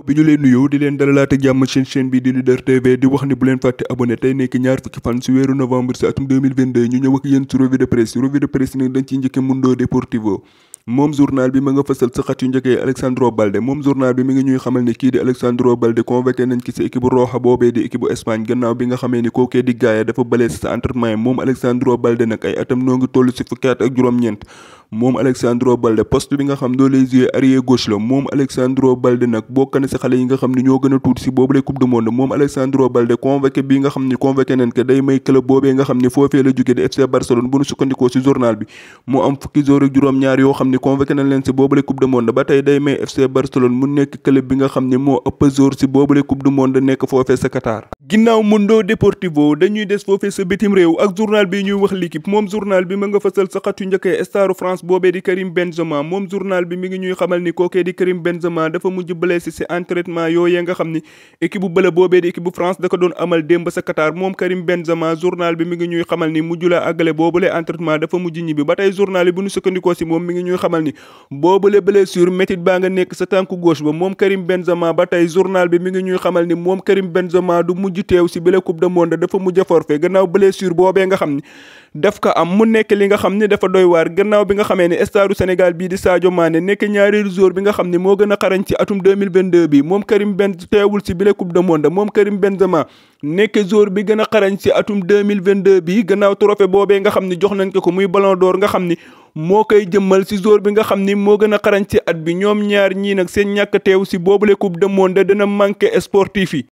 bi ñu leen nuyoo di leen dalalaat ak jàmm chaîne bi di Leader TV di wax ni bu leen fàtte abonné tey nekk ñaar fukki fan si weeru novembre si atum 2022 ñu ñëw ak yéen si revue de presse nag dañ ciy njëkke Mundo Deportivo. moom journal bi ma nga fësal sa xat yu njëkkee Alexandro Balde moom journal bi mi ngi ñuy xamal ni kii di Alexandro Balde convoqué nañ ki sa équipe roxa boobee di équipe bu Espagne gannaaw bi nga xamee ni kookee di gaaya dafa blessé sa entraînement moom Alexandro Balde nag ay atam noo ngi toll si fukki at ak juróom-ñeent moom Alexandro Balde poste bi nga xam doo lay jouer arrière gauche la moom Alexandro Balde nag bokk na si xale yi nga xam ne ñoo gën a tuuti si boobule coupe du monde moom Alexandro Balde convoqué bi nga xam ne convoqué nañ ko day may club boobee nga xam ne foofee la jóge di FC Barcelone bu nu sukkandikoo si journal bi mu am fukki joueur ak juróom-ñaar yoo xam ne convoqué nañ leen si boobule coupe du monde ba tey day may FC Barcelone mu nekk club bi nga xam ne moo ëpp joueur si boobule coupe du monde nekk foofee sa Qatar. ginnaaw Mundo Deportivo dañuy des foofee sa bitim réew ak journal bi ñuy wax l'équipe moom journal bi ma nga fësal sa xatu njëkkee staru France boobee di Karim Benzema moom journal bi mi ngi ñuy xamal ni kookee di Karim Benzema dafa mujj blessé ci entraînement yooyee nga xam ni équipe bu bële boobee di équipe bu France da ko doon amal démb sa Qatar moom Karim Benzema journal bi mi ngi ñuy xamal ni mujj la àggale boobule entraînement dafa mujj ñibbi ba tey journal bi bu ñu sukkandikoo ci moom mi ngi ñuy xamal ni boobule blessure métit baa nga nekk sa tànku gauche ba moom Karim Benzema ba tey journal bi mi ngi ñuy xamal ni moom Karim Benzema du mujj teew ci bile coupe du monde dafa mujj a forfait gannaaw blessure boobee nga xam ni daf ko am mu nekk li nga xam ni dafa doy waar gannaaw bi nga xamee ne staru Sénégal bii di Sadio Mané nekk ñaareelu joueur bi nga xam ne moo gën a xarañ ci atum 2022 bi moom Karim Benzema teewul ci bile coupe du monde moom Karim Benzema nekk joueur bi gën a xarañ ci atum 2022 bi gannaaw trophée boobee nga xam ne jox nañ ko muy ballon d'or nga xam ni moo koy jëmmal ci joueur bi nga xam ni moo gën a xarañ ci at bi ñoom ñaar ñii nag seen ñàkk teew ci boobule coupe du monde dina manqué sportif yi